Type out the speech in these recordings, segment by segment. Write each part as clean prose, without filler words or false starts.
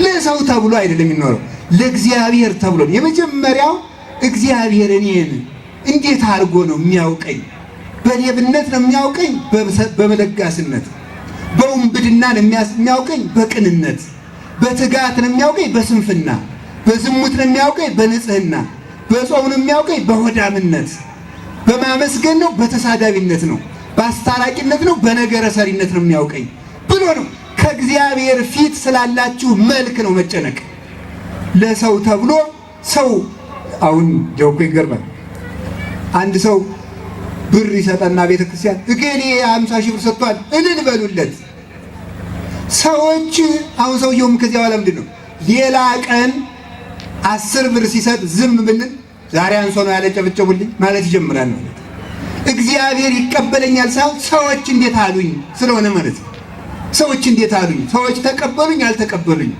ለሰው ተብሎ አይደለም የሚኖረው፣ ለእግዚአብሔር ተብሎ ነው። የመጀመሪያው እግዚአብሔር እኔን እንዴት አድርጎ ነው የሚያውቀኝ? በሌብነት ነው የሚያውቀኝ? በመለጋስነት፣ በውንብድና ነው የሚያውቀኝ? በቅንነት፣ በትጋት ነው የሚያውቀኝ? በስንፍና፣ በዝሙት ነው የሚያውቀኝ? በንጽህና፣ በጾም ነው የሚያውቀኝ? በሆዳምነት፣ በማመስገን ነው? በተሳዳቢነት ነው? በአስታራቂነት ነው? በነገረ ሰሪነት ነው የሚያውቀኝ ብሎ ነው። ከእግዚአብሔር ፊት ስላላችሁ መልክ ነው መጨነቅ። ለሰው ተብሎ ሰው አሁን ጀውኮ ይገርማል። አንድ ሰው ብር ይሰጠና ቤተ ክርስቲያን እገሌ 50 ሺህ ብር ሰጥቷል እልል በሉለት። ሰዎች አሁን ሰውየውም ከዚያ በኋላ ምንድን ነው ሌላ ቀን 10 ብር ሲሰጥ ዝም ብንል ዛሬ አንሶ ነው ያለጨበጨቡልኝ ማለት ይጀምራል ማለት። እግዚአብሔር ይቀበለኛል ሳይሆን ሰዎች እንዴት አሉኝ ስለሆነ ማለት ነው። ሰዎች እንዴት አሉኝ፣ ሰዎች ተቀበሉኝ አልተቀበሉኝ።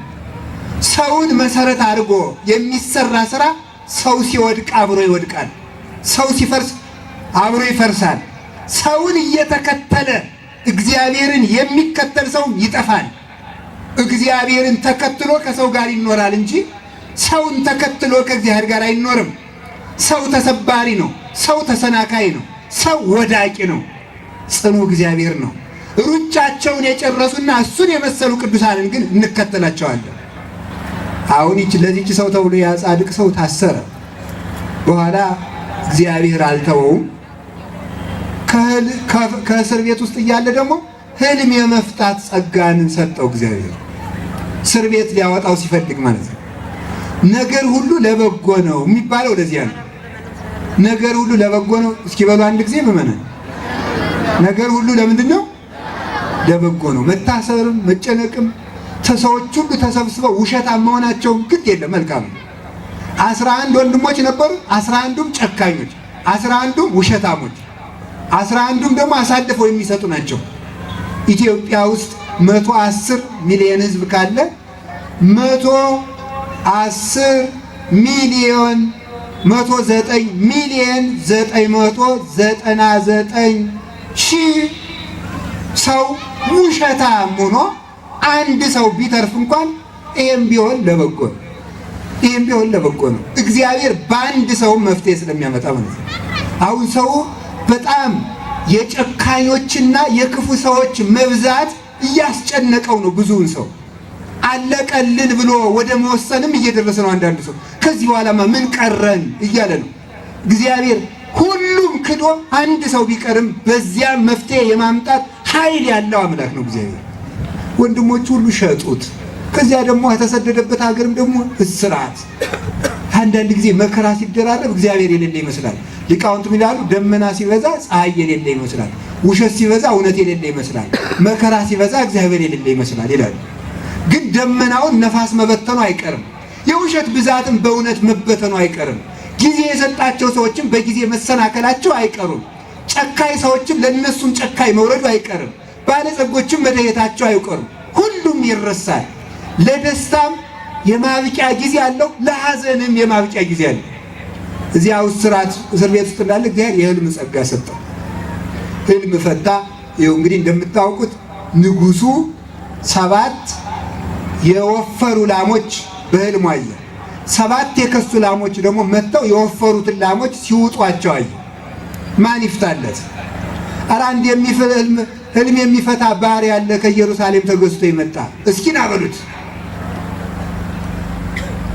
ሰውን መሰረት አድርጎ የሚሰራ ስራ ሰው ሲወድቅ አብሮ ይወድቃል። ሰው ሲፈርስ አብሮ ይፈርሳል። ሰውን እየተከተለ እግዚአብሔርን የሚከተል ሰው ይጠፋል። እግዚአብሔርን ተከትሎ ከሰው ጋር ይኖራል እንጂ ሰውን ተከትሎ ከእግዚአብሔር ጋር አይኖርም። ሰው ተሰባሪ ነው። ሰው ተሰናካይ ነው። ሰው ወዳቂ ነው። ጽኑ እግዚአብሔር ነው። ሩጫቸውን የጨረሱና እሱን የመሰሉ ቅዱሳንን ግን እንከተላቸዋለን። አሁን ይች ለዚች ሰው ተብሎ ያ ጻድቅ ሰው ታሰረ። በኋላ እግዚአብሔር አልተወውም። ከእስር ቤት ውስጥ እያለ ደግሞ ህልም የመፍታት ጸጋን ሰጠው እግዚአብሔር። እስር ቤት ሊያወጣው ሲፈልግ ማለት ነው። ነገር ሁሉ ለበጎ ነው የሚባለው ለዚያ ነው። ነገር ሁሉ ለበጎ ነው። እስኪ በሉ አንድ ጊዜ ምእመናን፣ ነገር ሁሉ ለምንድን ነው? ለበጎ ነው። መታሰርም መጨነቅም ሰዎች ሁሉ ተሰብስበው ውሸታም መሆናቸውም ግድ የለም መልካም ነው። 11 ወንድሞች ነበሩ። 11ዱም ጨካኞች፣ 11ዱም ውሸታሞች፣ 11ዱም ደግሞ አሳልፈው የሚሰጡ ናቸው። ኢትዮጵያ ውስጥ 110 ሚሊዮን ህዝብ ካለ 110 ሚሊዮን 109 ሚሊዮን 999 ሺህ ሰው ውሸታም ሆኖ አንድ ሰው ቢተርፍ እንኳን ይሄም ቢሆን ለበጎ ነው። ይሄም ቢሆን ለበጎ ነው። እግዚአብሔር በአንድ ሰው መፍትሄ ስለሚያመጣ ማለት ነው። አሁን ሰው በጣም የጨካኞችና የክፉ ሰዎች መብዛት እያስጨነቀው ነው። ብዙውን ሰው አለቀልን ብሎ ወደ መወሰንም እየደረሰ ነው። አንዳንዱ ሰው ከዚህ በኋላማ ምን ቀረን እያለ ነው። እግዚአብሔር ሁሉም ክዶ አንድ ሰው ቢቀርም በዚያ መፍትሄ የማምጣት ኃይል ያለው አምላክ ነው እግዚአብሔር። ወንድሞቹ ሁሉ ሸጡት። ከዚያ ደግሞ ከተሰደደበት ሀገርም ደግሞ እስራት። አንዳንድ ጊዜ መከራ ሲደራረብ እግዚአብሔር የሌለ ይመስላል። ሊቃውንት ምን ይላሉ? ደመና ሲበዛ ፀሐይ የሌለ ይመስላል፣ ውሸት ሲበዛ እውነት የሌለ ይመስላል፣ መከራ ሲበዛ እግዚአብሔር የሌለ ይመስላል ይላሉ። ግን ደመናውን ነፋስ መበተኑ አይቀርም። የውሸት ብዛትም በእውነት መበተኑ አይቀርም። ጊዜ የሰጣቸው ሰዎችም በጊዜ መሰናከላቸው አይቀሩም። ጨካኝ ሰዎችም ለነሱም ጨካኝ መውረዱ አይቀርም። ባለጸጎችም መደየታቸው አይቀሩም። ሁሉም ይረሳል። ለደስታም የማብቂያ ጊዜ አለው፣ ለሐዘንም የማብቂያ ጊዜ አለው። እዚያ እስራት እስር ቤት ውስጥ እንዳለ እግዚአብሔር የህልም ጸጋ ሰጠው። ህልም ፈታ። ይኸው እንግዲህ እንደምታውቁት ንጉሱ 7 የወፈሩ ላሞች በህልሙ አየ። 7 የከሱ ላሞች ደግሞ መጥተው የወፈሩትን ላሞች ሲውጧቸው አየ። ማን ይፍታለት? ኧረ አንድ ህልም የሚፈታ ባሪያ ያለ ከኢየሩሳሌም ተገዝቶ የመጣ እስኪ ና በሉት።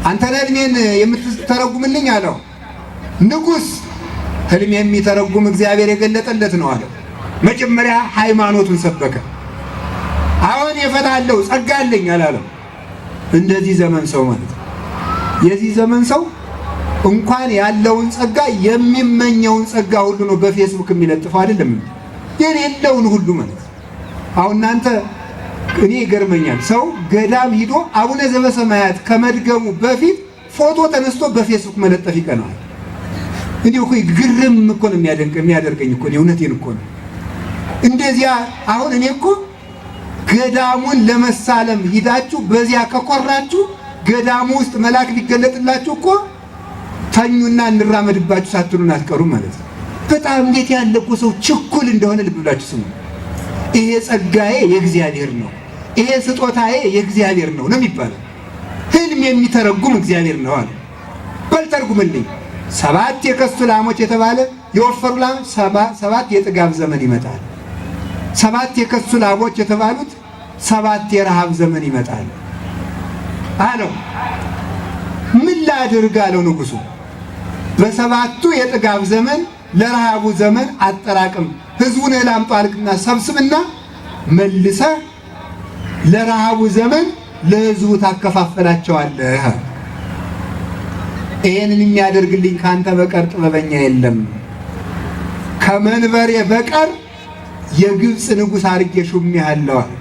አንተ ነህ ህልሜን የምትተረጉምልኝ አለው። ንጉስ ህልም የሚተረጉም እግዚአብሔር የገለጠለት ነው አለው። መጀመሪያ ሃይማኖቱን ሰበከ። አሁን የፈታለው ጸጋ አለኝ አላለም። እንደዚህ ዘመን ሰው ማለት ነው። የዚህ ዘመን ሰው እንኳን ያለውን ጸጋ የሚመኘውን ጸጋ ሁሉ ነው በፌስቡክ የሚለጥፈው አይደለም የሌለውን ሁሉ ማለት ነው። አሁን እናንተ እኔ ይገርመኛል። ሰው ገዳም ሂዶ አቡነ ዘበሰማያት ከመድገሙ በፊት ፎቶ ተነስቶ በፌስቡክ መለጠፍ ይቀናዋል። እንዲሁ እኮ ግርም እኮ ነው የሚያደርገኝ እኮ እውነቴን እኮ ነው። እንደዚያ አሁን እኔ እኮ ገዳሙን ለመሳለም ሂዳችሁ በዚያ ከኮራችሁ ገዳሙ ውስጥ መልአክ ቢገለጥላችሁ እኮ ተኙና እንራመድባችሁ ሳትሉን አትቀሩም ማለት ነው። በጣም እንዴት ያለ እኮ ሰው ችኩል እንደሆነ ልብ ብላችሁ ስሙ። ይሄ ጸጋዬ የእግዚአብሔር ነው፣ ይሄ ስጦታዬ የእግዚአብሔር ነው ነው የሚባለው። ህልም የሚተረጉም እግዚአብሔር ነው አለ። በል ተርጉምልኝ። 7 የከሱ ላሞች የተባለ የወፈሩ ላሞች 7 የጥጋብ ዘመን ይመጣል። 7 የከሱ ላሞች የተባሉት 7 የረሃብ ዘመን ይመጣል አለው። ምን ላድርግ አለው ንጉሱ። በሰባቱ የጥጋብ ዘመን ለረሃቡ ዘመን አጠራቅም፣ ህዝቡን እህል አምጡ አልክና ሰብስብና መልሰህ ለረሃቡ ዘመን ለህዝቡ ታከፋፈላቸዋለህ። ይሄንን የሚያደርግልኝ ካንተ በቀር ጥበበኛ የለም፣ ከመንበሬ በቀር የግብፅ ንጉስ አድርጌ ሹሜሃለሁ አለ።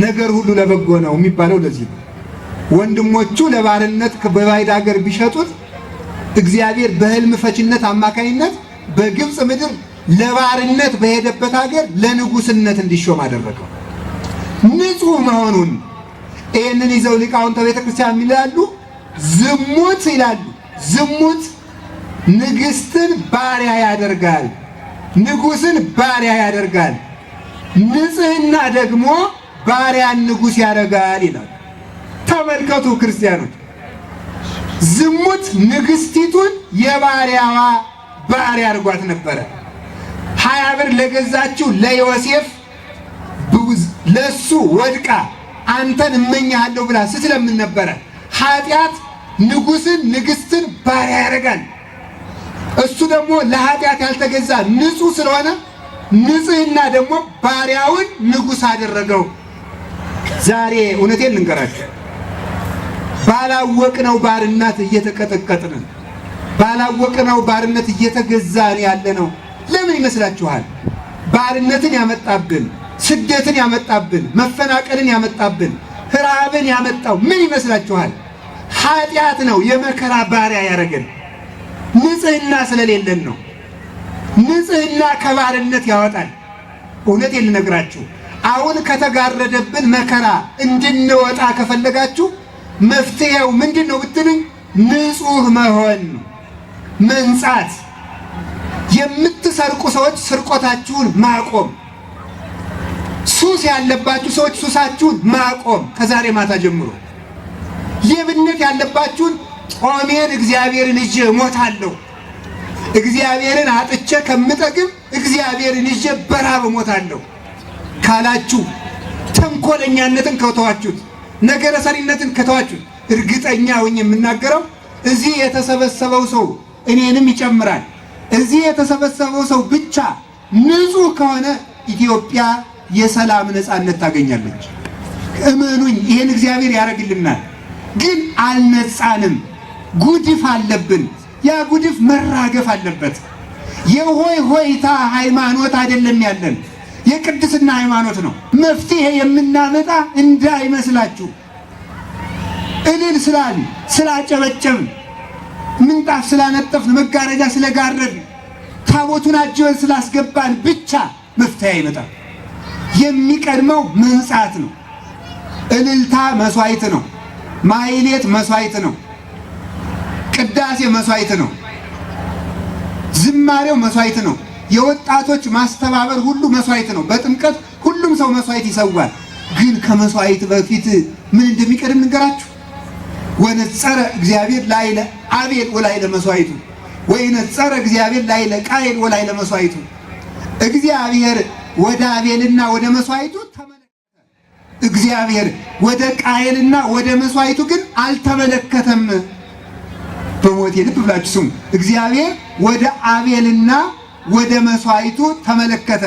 ነገር ሁሉ ለበጎ ነው የሚባለው ለዚህ ነው። ወንድሞቹ ለባርነት በባዕድ ሀገር ቢሸጡት እግዚአብሔር በህልም ፈችነት አማካኝነት በግብፅ ምድር ለባርነት በሄደበት ሀገር ለንጉስነት እንዲሾም አደረገው። ንጹህ መሆኑን ይሄንን ይዘው ሊቃውንተ ቤተክርስቲያን ይላሉ፣ ዝሙት ይላሉ። ዝሙት ንግስትን ባሪያ ያደርጋል፣ ንጉስን ባሪያ ያደርጋል። ንጽህና ደግሞ ባሪያን ንጉስ ያደርጋል ይላል። ተመልከቱ ክርስቲያኖች፣ ዝሙት ንግስቲቱን የባሪያዋ ባሪያ አድርጓት ነበረ። 20 ብር ለገዛችው ለዮሴፍ ለሱ ወድቃ አንተን እመኛለሁ ብላ ስትለምን ነበረ። ኃጢአት ንጉስን ንግስትን ባሪያ ያደርጋል። እሱ ደግሞ ለኃጢአት ያልተገዛ ንጹህ ስለሆነ ንጽህና ደግሞ ባሪያውን ንጉስ አደረገው። ዛሬ እውነቴን ልንገራችሁ፣ ባላወቅነው ባርነት እየተቀጠቀጥን፣ ባላወቅነው ባርነት እየተገዛን ያለነው ለምን ይመስላችኋል? ባርነትን ያመጣብን፣ ስደትን ያመጣብን፣ መፈናቀልን ያመጣብን፣ ረሃብን ያመጣው ምን ይመስላችኋል? ኃጢአት ነው የመከራ ባሪያ ያደረገን። ንጽህና ስለሌለን ነው። ንጽህና ከባርነት ያወጣል። እውነቴን ልነግራችሁ፣ አሁን ከተጋረደብን መከራ እንድንወጣ ከፈለጋችሁ መፍትሄው ምንድነው ብትሉኝ፣ ንጹህ መሆን፣ መንጻት። የምትሰርቁ ሰዎች ስርቆታችሁን ማቆም፣ ሱስ ያለባችሁ ሰዎች ሱሳችሁን ማቆም ከዛሬ ማታ ጀምሮ። ሌብነት ያለባችሁን ጦሜን እግዚአብሔርን ይዤ እሞታለሁ፣ እግዚአብሔርን አጥቼ ከምጠግብ እግዚአብሔርን ይዤ በራብ እሞታለሁ ካላችሁ፣ ተንኮለኛነትን ከተዋችሁት፣ ነገረ ሰሪነትን ከተዋችሁት፣ እርግጠኛ ሆኜ የምናገረው እዚህ የተሰበሰበው ሰው እኔንም ይጨምራል፣ እዚህ የተሰበሰበው ሰው ብቻ ንጹህ ከሆነ ኢትዮጵያ የሰላም ነፃነት ታገኛለች። እመኑኝ፣ ይሄን እግዚአብሔር ያደርግልናል። ግን አልነጻንም፣ ጉድፍ አለብን። ያ ጉድፍ መራገፍ አለበት። የሆይ ሆይታ ሃይማኖት አይደለም ያለን፣ የቅድስና ሃይማኖት ነው። መፍትሄ የምናመጣ እንዳይመስላችሁ። እልል ስላልን፣ ስላጨበጨብን፣ ምንጣፍ ስላነጠፍን፣ መጋረጃ ስለጋረድን፣ ታቦቱን አጅበን ስላስገባን ብቻ መፍትሄ አይመጣም። የሚቀድመው መንጻት ነው። እልልታ መስዋዕት ነው። ማህሌት መስዋዕት ነው። ቅዳሴ መስዋዕት ነው። ዝማሬው መስዋዕት ነው። የወጣቶች ማስተባበር ሁሉ መስዋዕት ነው። በጥምቀት ሁሉም ሰው መስዋዕት ይሰዋል። ግን ከመስዋዕት በፊት ምን እንደሚቀድም ንገራችሁ። ወነጸረ እግዚአብሔር ላዕለ አቤል ወላዕለ መስዋዕቱ ወይነጸረ እግዚአብሔር ላዕለ ቃየል ወላዕለ መስዋዕቱ። እግዚአብሔር ወደ አቤልና ወደ መስዋዕቱ ተመለከተ። እግዚአብሔር ወደ ቃየልና ወደ መስዋዕቱ ግን አልተመለከተም። በሞቴ ልብ ብላችሁ ስሙ። እግዚአብሔር ወደ አቤልና ወደ መስዋዕቱ ተመለከተ።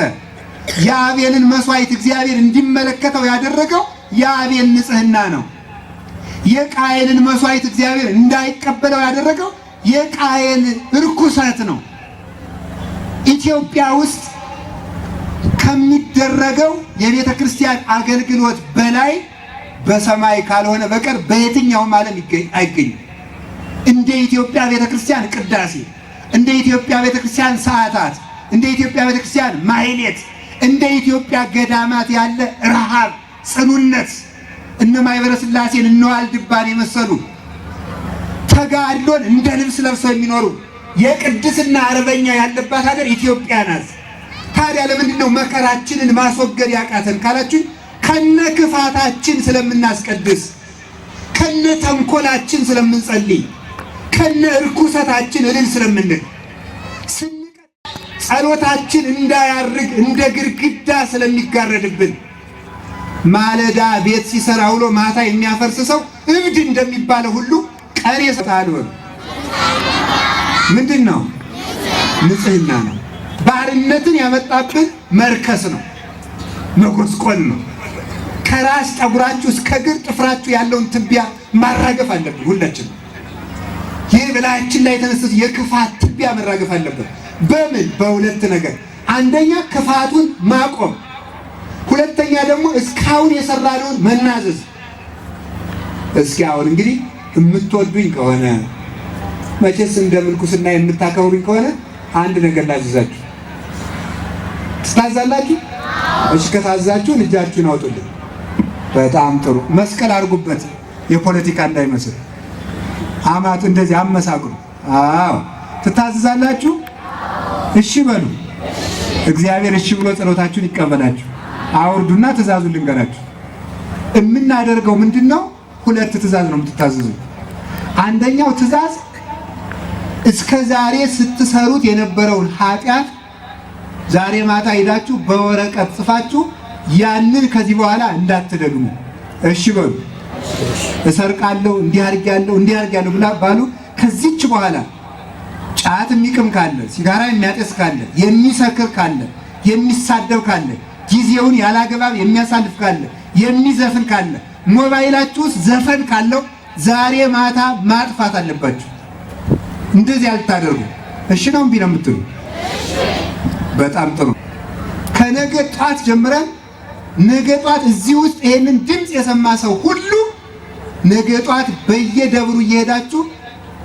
የአቤልን መስዋዕት እግዚአብሔር እንዲመለከተው ያደረገው የአቤል ንጽህና ነው። የቃየልን መስዋዕት እግዚአብሔር እንዳይቀበለው ያደረገው የቃየል ርኩሰት ነው። ኢትዮጵያ ውስጥ ከሚደረገው የቤተ ክርስቲያን አገልግሎት በላይ በሰማይ ካልሆነ በቀር በየትኛውም ዓለም አይገኝም። እንደ ኢትዮጵያ ቤተ ክርስቲያን ቅዳሴ፣ እንደ ኢትዮጵያ ቤተ ክርስቲያን ሰዓታት፣ እንደ ኢትዮጵያ ቤተ ክርስቲያን ማህሌት፣ እንደ ኢትዮጵያ ገዳማት ያለ ረሃብ፣ ጽኑነት፣ እነ ማኅበረ ሥላሴን እነ ዋልድባን የመሰሉ ተጋድሎን እንደ ልብስ ለብሰው የሚኖሩ የቅድስና አርበኛ ያለባት ሀገር ኢትዮጵያ ናት። ታዲያ ለምንድን ነው መከራችንን ማስወገድ ያቃተን ካላችሁ፣ ከነ ክፋታችን ስለምናስቀድስ፣ ከነ ተንኮላችን ስለምንጸልይ፣ ከነ እርኩሰታችን እልል ስለምንል፣ ጸሎታችን እንዳያርግ እንደ ግድግዳ ስለሚጋረድብን፣ ማለዳ ቤት ሲሰራ ውሎ ማታ የሚያፈርስ ሰው እብድ እንደሚባለው ሁሉ ቀን የሰታል ምንድን ነው? ንጽህና ነው። ባርነትን ያመጣብን መርከስ ነው፣ መጎስቆል ነው። ከራስ ጠጉራችሁ እስከ እግር ጥፍራችሁ ያለውን ትቢያ ማራገፍ አለብን። ሁላችን ይህ በላያችን ላይ የተነሱት የክፋት ትቢያ መራገፍ አለብን። በምን? በሁለት ነገር። አንደኛ ክፋቱን ማቆም፣ ሁለተኛ ደግሞ እስካሁን የሰራነውን መናዘዝ። እስኪ አሁን እንግዲህ የምትወዱኝ ከሆነ መቼስ እንደ ምንኩስና የምታከብሩኝ ከሆነ አንድ ነገር ላዝዛችሁ። ትታዛላችሁ? እሺ፣ ከታዛችሁ እጃችሁን አውጡልኝ። በጣም ጥሩ። መስቀል አድርጉበት፣ የፖለቲካ እንዳይመስል። አማቱ እንደዚህ አመሳቅሉ። አዎ፣ ትታዘዛላችሁ? እሺ በሉ። እግዚአብሔር እሺ ብሎ ጸሎታችሁን ይቀበላችሁ። አውርዱና ትእዛዙን ልንገራችሁ። የምናደርገው ምንድን ነው? ሁለት ትእዛዝ ነው የምትታዘዙ። አንደኛው ትእዛዝ እስከ ዛሬ ስትሰሩት የነበረውን ኃጢአት ዛሬ ማታ ሄዳችሁ በወረቀት ጽፋችሁ ያንን ከዚህ በኋላ እንዳትደግሙ። እሺ በሉ። እሰርቃለሁ፣ እንዲህ አድርጌያለሁ፣ እንዲህ አድርጌያለሁ ብላ ባሉ ከዚች በኋላ ጫት የሚቅም ካለ፣ ሲጋራ የሚያጤስ ካለ፣ የሚሰክር ካለ፣ የሚሳደብ ካለ፣ ጊዜውን ያላግባብ የሚያሳልፍ ካለ፣ የሚዘፍን ካለ፣ ሞባይላችሁ ውስጥ ዘፈን ካለው ዛሬ ማታ ማጥፋት አለባችሁ። እንደዚህ አልታደርጉ። እሺ ነው እምቢ ነው የምትሉ? በጣም ጥሩ። ከነገ ጧት ጀምረን ነገ ጧት እዚህ ውስጥ ይሄንን ድምፅ የሰማ ሰው ሁሉ ነገ ጧት በየደብሩ እየሄዳችሁ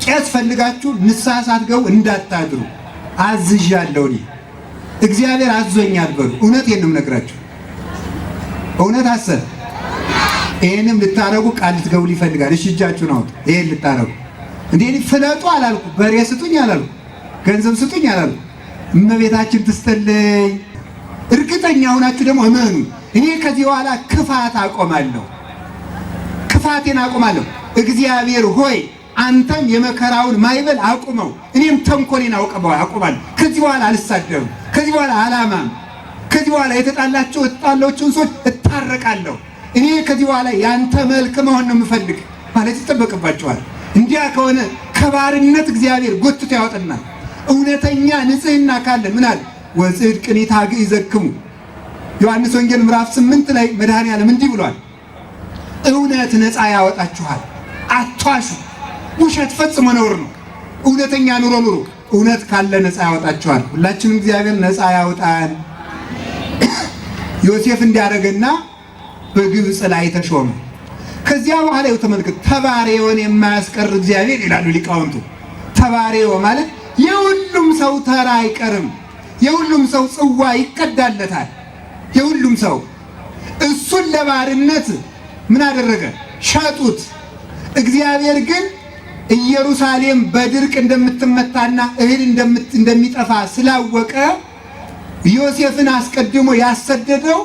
ቄስ ፈልጋችሁ ንስሐ ሳትገቡ እንዳታድሩ አዝዣለሁ። እኔ እግዚአብሔር አዞኛል በሉ። እውነቴን ነው የምነግራችሁ። እውነት አሰብ ይሄንም ልታረጉ ቃል ልትገቡ ይፈልጋል። እሺ እጃችሁን አውጡ። ይሄን ልታረጉ እንዴ? ፍለጡ አላልኩ፣ በሬ ስጡኝ አላልኩ፣ ገንዘብ ስጡኝ አላልኩ። እመቤታችን ትስጥልኝ። እርግጠኛ ሆናችሁ ደግሞ እመኑ። እኔ ከዚህ በኋላ ክፋት አቆማለሁ፣ ክፋቴን አቆማለሁ። እግዚአብሔር ሆይ አንተም የመከራውን ማይበል አቁመው፣ እኔም ተንኮሌን አቆማለሁ። ከዚህ በኋላ አልሳደብም፣ ከዚህ በኋላ አላማም፣ ከዚህ በኋላ የተጣላቸው የተጣላቸውን ሰዎች እታረቃለሁ። እኔ ከዚህ በኋላ ያንተ መልክ መሆን ነው የምፈልግ ማለት ይጠበቅባቸዋል። እንዲያ ከሆነ ከባርነት እግዚአብሔር ጎትቶ ያወጣናል። እውነተኛ ንጽሕና ካለ ምን አለ? ወጽድቅኒ ታግኢዘክሙ። ዮሐንስ ወንጌል ምዕራፍ 8 ላይ መድኃኔዓለም እንዲህ ብሏል፣ እውነት ነፃ ያወጣችኋል። አትዋሹ። ውሸት ፈጽሞ ነውር ነው። እውነተኛ ኑሮ ኑሩ። እውነት ካለ ነፃ ያወጣችኋል። ሁላችንም እግዚአብሔር ነፃ ያወጣን። ዮሴፍ እንዲያደርገና በግብፅ ላይ ተሾመ። ከዚያ በኋላ ይኸው ተመልከቱ፣ ተባሬውን የማያስቀር እግዚአብሔር ይላሉ ሊቃውንቱ። ተባሬው ማለት የሁሉም ሰው ተራ አይቀርም። የሁሉም ሰው ጽዋ ይቀዳለታል። የሁሉም ሰው እሱን ለባርነት ምን አደረገ? ሸጡት። እግዚአብሔር ግን ኢየሩሳሌም በድርቅ እንደምትመታና እህል እንደሚጠፋ ስላወቀ ዮሴፍን አስቀድሞ ያሰደደው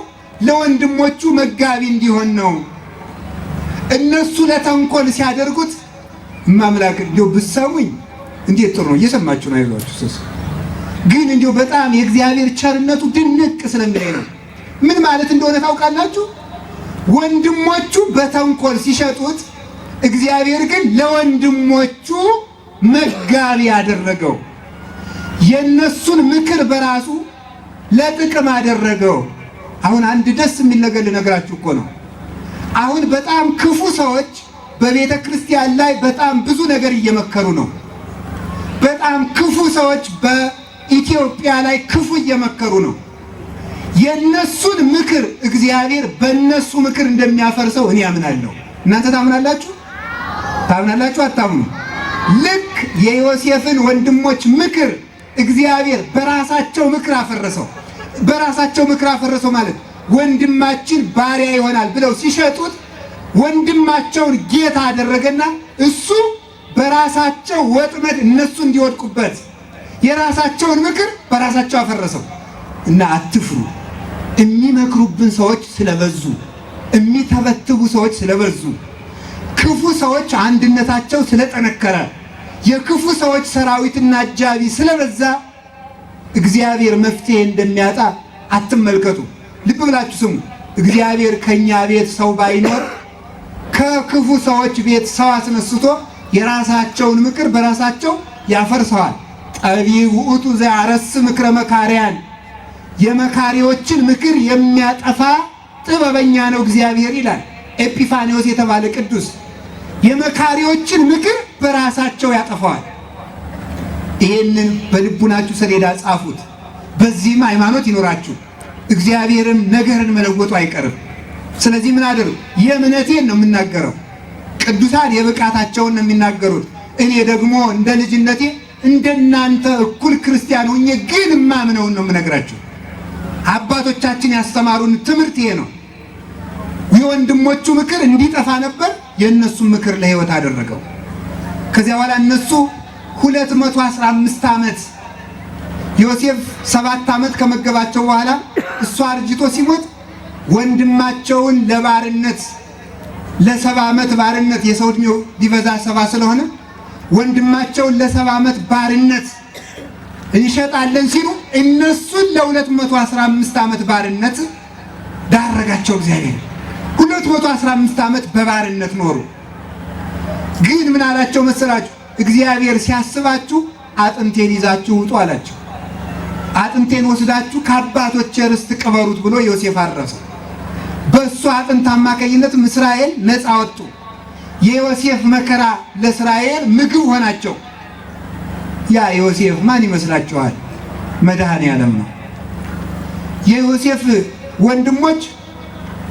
ለወንድሞቹ መጋቢ እንዲሆን ነው። እነሱ ለተንኮል ሲያደርጉት እማምላክ እንዲያው ብትሰሙኝ እንዴት ጥሩ ነው። እየሰማችሁ ነው። አይዟችሁ ስስ ግን እንዲያው በጣም የእግዚአብሔር ቸርነቱ ድንቅ ስለሚለኝ ነው። ምን ማለት እንደሆነ ታውቃላችሁ? ወንድሞቹ በተንኮል ሲሸጡት እግዚአብሔር ግን ለወንድሞቹ መጋቢ ያደረገው፣ የነሱን ምክር በራሱ ለጥቅም አደረገው። አሁን አንድ ደስ የሚል ነገር ልነግራችሁ እኮ ነው። አሁን በጣም ክፉ ሰዎች በቤተ ክርስቲያን ላይ በጣም ብዙ ነገር እየመከሩ ነው። በጣም ክፉ ሰዎች በኢትዮጵያ ላይ ክፉ እየመከሩ ነው። የነሱን ምክር እግዚአብሔር በነሱ ምክር እንደሚያፈርሰው እኔ አምናለሁ። እናንተ ታምናላችሁ? ታምናላችሁ? አታምኑ? ልክ የዮሴፍን ወንድሞች ምክር እግዚአብሔር በራሳቸው ምክር አፈረሰው። በራሳቸው ምክር አፈረሰው ማለት ወንድማችን ባሪያ ይሆናል ብለው ሲሸጡት ወንድማቸውን ጌታ አደረገና እሱ በራሳቸው ወጥመድ እነሱ እንዲወድቁበት የራሳቸውን ምክር በራሳቸው አፈረሰው። እና አትፍሩ። የሚመክሩብን ሰዎች ስለበዙ፣ የሚተበትቡ ሰዎች ስለበዙ፣ ክፉ ሰዎች አንድነታቸው ስለጠነከረ፣ የክፉ ሰዎች ሰራዊትና አጃቢ ስለበዛ እግዚአብሔር መፍትሄ እንደሚያጣ አትመልከቱ። ልብ ብላችሁ ስሙ። እግዚአብሔር ከኛ ቤት ሰው ባይኖር ከክፉ ሰዎች ቤት ሰው አስነስቶ የራሳቸውን ምክር በራሳቸው ያፈርሰዋል። ጠቢብ ውእቱ ዘያረስ ምክረ መካሪያን፣ የመካሪዎችን ምክር የሚያጠፋ ጥበበኛ ነው እግዚአብሔር ይላል ኤጲፋኒዎስ የተባለ ቅዱስ። የመካሪዎችን ምክር በራሳቸው ያጠፋዋል። ይሄንን በልቡናችሁ ሰሌዳ ጻፉት። በዚህም ሃይማኖት ይኖራችሁ። እግዚአብሔርም ነገርን መለወጡ አይቀርም። ስለዚህ ምን አድርግ? የእምነቴን ነው የምናገረው። ቅዱሳን የብቃታቸውን ነው የሚናገሩት። እኔ ደግሞ እንደ ልጅነቴ እንደናንተ እኩል ክርስቲያን ሆኜ ግን የማምነውን ነው የምነግራችሁ። አባቶቻችን ያስተማሩን ትምህርት ይሄ ነው። የወንድሞቹ ምክር እንዲጠፋ ነበር፣ የእነሱን ምክር ለሕይወት አደረገው። ከዚያ በኋላ እነሱ 215 ዓመት ዮሴፍ 7 ዓመት ከመገባቸው በኋላ እሱ አርጅቶ ሲሞት ወንድማቸውን ለባርነት ለ70 ዓመት ባርነት፣ የሰው ዕድሜው ቢበዛ 70 ስለሆነ ወንድማቸውን ለ70 ዓመት ባርነት እንሸጣለን ሲሉ እነሱን ለ215 ዓመት ባርነት ዳረጋቸው እግዚአብሔር። 215 ዓመት በባርነት ኖሩ። ግን ምን አላቸው መሰላችሁ? እግዚአብሔር ሲያስባችሁ አጥንቴን ይዛችሁ ውጡ አላቸው። አጥንቴን ወስዳችሁ ከአባቶቼ ርስት ቅበሩት ብሎ ዮሴፍ አረፈ። በእሱ አጥንት አማካኝነት እስራኤል ነፃ ወጡ። የዮሴፍ መከራ ለእስራኤል ምግብ ሆናቸው። ያ ዮሴፍ ማን ይመስላችኋል? መድኃኔ ዓለም ነው። የዮሴፍ ወንድሞች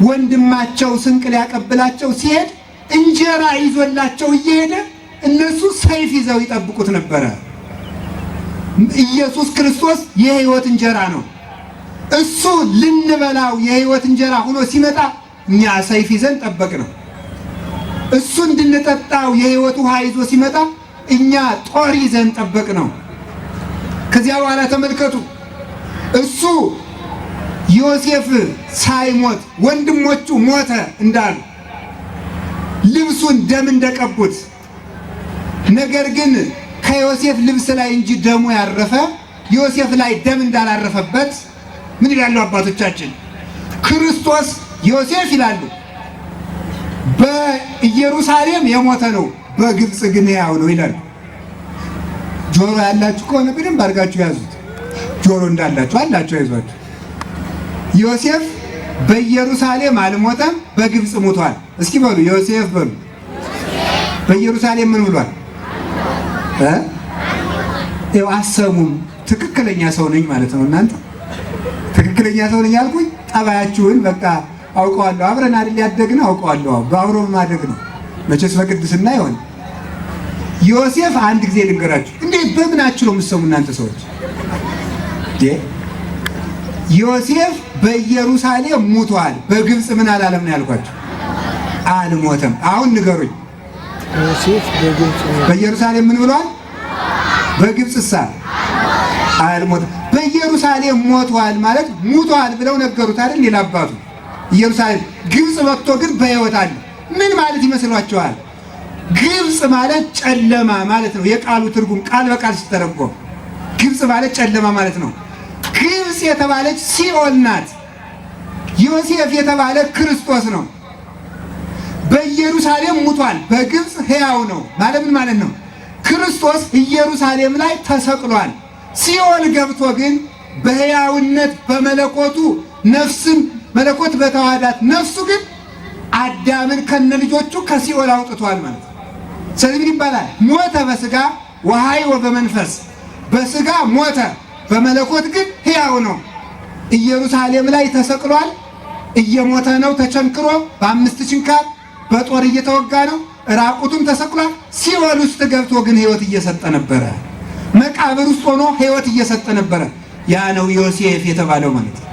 ወንድማቸው ስንቅ ሊያቀብላቸው ሲሄድ እንጀራ ይዞላቸው እየሄደ እነሱ ሰይፍ ይዘው ይጠብቁት ነበረ። ኢየሱስ ክርስቶስ የሕይወት እንጀራ ነው። እሱ ልንበላው የሕይወት እንጀራ ሆኖ ሲመጣ እኛ ሰይፍ ይዘን ጠበቅ ነው። እሱ እንድንጠጣው የሕይወት ውሃ ይዞ ሲመጣ እኛ ጦር ይዘን ጠበቅ ነው። ከዚያ በኋላ ተመልከቱ፣ እሱ ዮሴፍ ሳይሞት ወንድሞቹ ሞተ እንዳሉ ልብሱን ደም እንደቀቡት፣ ነገር ግን ከዮሴፍ ልብስ ላይ እንጂ ደሙ ያረፈ ዮሴፍ ላይ ደም እንዳላረፈበት ምን ይላሉ አባቶቻችን? ክርስቶስ ዮሴፍ ይላሉ በኢየሩሳሌም የሞተ ነው፣ በግብፅ ግን ሕያው ነው ይላሉ። ጆሮ ያላችሁ ከሆነ በደንብ አድርጋችሁ ያዙት። ጆሮ እንዳላችሁ አላችሁ አይዟችሁ። ዮሴፍ በኢየሩሳሌም አልሞተም፣ በግብፅ ሙቷል። እስኪ በሉ ዮሴፍ በሉ። በኢየሩሳሌም ምን ብሏል? ይኸው አሰሙም። ትክክለኛ ሰው ነኝ ማለት ነው። እናንተ ትክክለኛ ሰው ነኝ ያልኩኝ ጠባያችሁን በቃ አውቀዋለሁ። አብረን አይደል ያደግነው አውቀዋለሁ። በአብሮ ማደግ ነው መቼስ በቅድስና ይሆን። ዮሴፍ አንድ ጊዜ ልንገራችሁ፣ እንዴት በምናችሁ ነው የምትሰሙ እናንተ ሰዎች? ዮሴፍ በኢየሩሳሌም ሙቷል፣ በግብፅ ምን አላለም ነው ያልኳችሁ? አልሞተም። አሁን ንገሩኝ፣ ዮሴፍ በግብፅ በኢየሩሳሌም ምን ብሏል? በግብፅሳ አልሞተም። በኢየሩሳሌም ሞቷል ማለት ሙቷል ብለው ነገሩት አይደል? ሌላ አባቱ ኢየሩሳሌም፣ ግብፅ መጥቶ ግን በሕይወት አለ። ምን ማለት ይመስሏቸዋል? ግብፅ ማለት ጨለማ ማለት ነው። የቃሉ ትርጉም ቃል በቃል ሲተረጎም ግብፅ ማለት ጨለማ ማለት ነው። ግብፅ የተባለች ሲኦል ናት። ዮሴፍ የተባለ ክርስቶስ ነው። በኢየሩሳሌም ሙቷል፣ በግብፅ ሕያው ነው ማለት ምን ማለት ነው? ክርስቶስ ኢየሩሳሌም ላይ ተሰቅሏል። ሲኦል ገብቶ ግን በሕያውነት በመለኮቱ ነፍስን መለኮት በተዋህዳት ነፍሱ ግን አዳምን ከነ ልጆቹ ከሲኦል አውጥቷል ማለት ነው። ስለዚህ ምን ይባላል? ሞተ በስጋ ወሐይወ በመንፈስ። በስጋ ሞተ፣ በመለኮት ግን ሕያው ነው። ኢየሩሳሌም ላይ ተሰቅሏል። እየሞተ ነው ተቸንክሮ በ5 ችንካር በጦር እየተወጋ ነው። ራቁቱን ተሰቅሏል። ሲኦል ውስጥ ገብቶ ግን ሕይወት እየሰጠ ነበረ። መቃብር ውስጥ ሆኖ ሕይወት እየሰጠ ነበረ። ያ ነው ዮሴፍ የተባለው ማለት ነው።